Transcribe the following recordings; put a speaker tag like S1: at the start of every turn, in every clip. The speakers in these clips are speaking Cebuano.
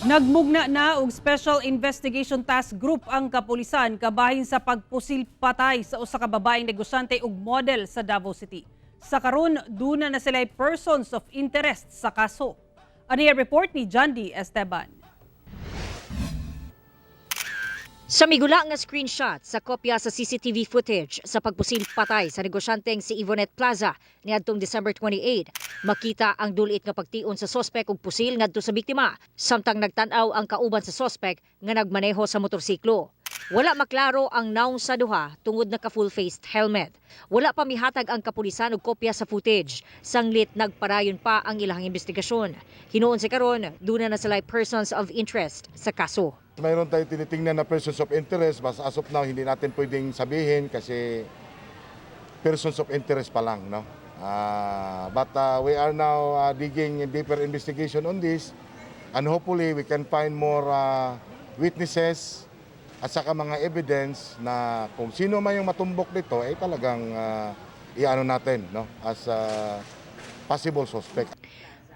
S1: Nagmugna na og Special Investigation Task Group ang kapulisan kabahin sa pagpusil patay sa usa ka babaeng negosyante ug model sa Davao City. Sa karon, duna na sila persons of interest sa kaso. Ani ang report ni John D. Esteban.
S2: Sa migula nga screenshot sa kopya sa CCTV footage sa pagpusil patay sa negosyanteng si Yvonette Plaza niadtong December 28, makita ang dulit nga pagtion sa sospek og pusil ngadto sa biktima samtang nagtan-aw ang kauban sa sospek nga nagmaneho sa motorsiklo. Wala maklaro ang nawong sa duha tungod naka full-faced helmet. Wala pa mihatag ang kapulisan og kopya sa footage. Sanglit nagpadayon pa ang ilang investigasyon. Hinuon sa karon, duna na sila persons of interest sa kaso.
S3: Mayroon tayong tinitingnan na persons of interest, basta as of now, hindi natin pwedeng sabihin kasi persons of interest pa lang, no? But we are now digging deeper investigation on this and hopefully we can find more witnesses at saka mga evidence na kung sino man yung matumbok nito ay talagang iano natin, no, as a possible suspect.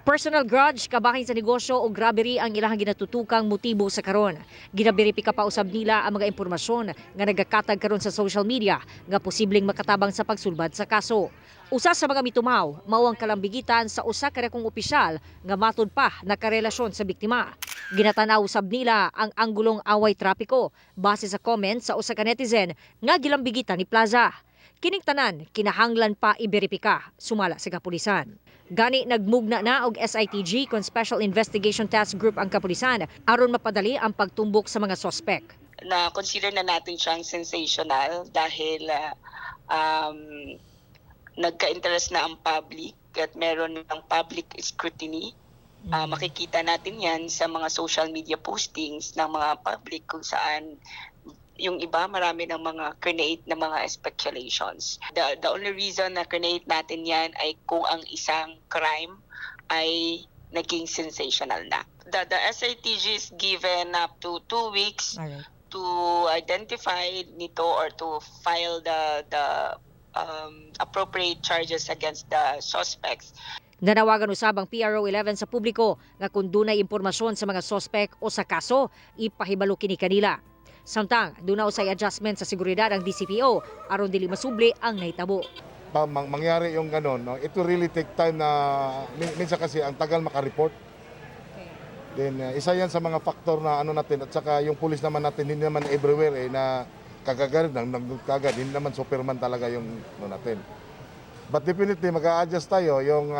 S2: Personal grudge kabahin sa negosyo o robbery ang ilang ginatutukang motibo sa karon. Ginaberipika pa usab nila ang mga impormasyon nga nagakatag karon sa social media nga posibleng makatabang sa pagsulbad sa kaso. Usa sa mga mitumaw mao ang kalambigitan sa usa ka dakong opisyal nga matud pa nakarelasyon sa biktima. Ginatanaw usab nila ang anggulong away trapiko base sa comment sa usa ka netizen nga gilambigitan ni Plaza. Kining tanan kinahanglan pa iberipika sumala sa kapulisan. Gani nagmugna na og SITG kon Special Investigation Task Group ang kapulisan aron mapadali ang pagtumbok sa mga sospek.
S4: Na consider na natin siyang sensational dahil nagka-interest na ang public at meron ng public scrutiny. Makikita natin yan sa mga social media postings ng mga public kung saan yung iba, marami ng mga create na mga speculations. The only reason na create natin yan ay kung ang isang crime ay naging sensational na. The SITG is given up to 2 weeks to identify nito or to file the appropriate charges against the suspects.
S2: Nanawagan usab ang PRO 11 sa publiko nga kung dunay impormasyon sa mga sospek o sa kaso, ipahibalo kini kanila. Samtang duna usay adjustment sa seguridad ang DCPO aron dili masubli ang nahitabo.
S3: Pa mangyari yung ganon, no? It will really take time na minsan kasi ang tagal makareport. Then isa yan sa mga factor na ano natin at saka yung police naman natin, hindi naman everywhere eh na kagagad nang nang kagad, hindi naman superman talaga yung ano natin. But definitely mag-a-adjust tayo yung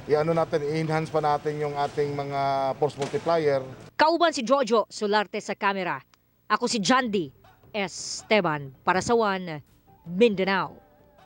S3: i-ano natin, i-enhance pa natin yung ating mga force multiplier.
S2: Kauban si Jojo Solarte sa kamera. Ako si Jandy Esteban para sa One Mindanao.